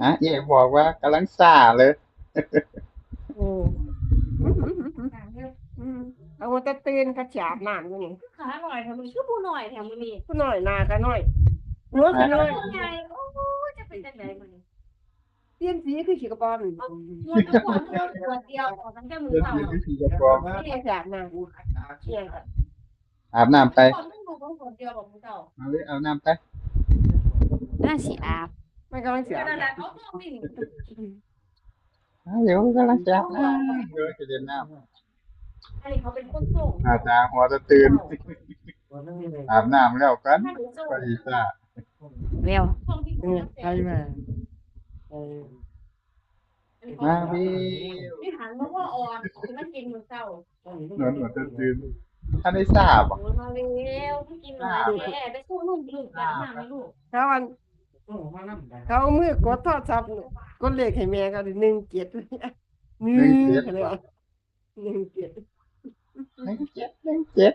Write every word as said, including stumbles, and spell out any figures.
ฮะ เอ๋บอกว่ากำลังซ่าเลย อืมอืมเอาหัวแต่ตื่นก็สิอาบน้ำอยู่นี่ ขาหน่อยแถมมือคือผู้หน่อยแถมมือนี่ ผู้น้อยหน้าก็น้อยหัวก็น้อย ไงโอ้ยจะเป็นจังได๋มื้อนี้ เปลี่ยนสีคือขี้กระป๋อม หัวตะกอนหัวเดียวออกตั้งแต่มื้อ เรื่อง เช้า นี้คือจะกอง ไม่ได้อาบน้ำเนี่ย อาบน้ำไป คนมันดูคนเดียวของมื้อเช้า เอาเลยอาบน้ำไป น่าสิอาบ ไม่กำลังเสีย นั่นแหละเขาบอกนี่ อ่ะเดี๋ยวกำลังจะอาบน้ำเดี๋ยวจะเล่นน้ำ อันนี้เขาเป็นคนส่ง หน้าตาหัวจะตื่น อาบน้ำแล้วกัน ถ้าหนูส่ง ก็ดีซ่า เร็ว ส่งที่ เออใครมาเออ มาพี่ ที่หันมาว่าอ่อนมันกินมื้อเช้า นอนหัวจะตื่นท่านได้ทราบอ่ะ โอ้ยมาเร็วกินหน่อยแม่ไปสู้ลูกลูกกันมากนะลูก เขาอันเขาเอามือกดโทรศัพท์กดเลขให้แม่ก็ได้หนึ่งเจ็ดหนึ่งเจ็ดหนึ่งเจ็ด หนึ่งเจ็ดหนึ่งเจ็ด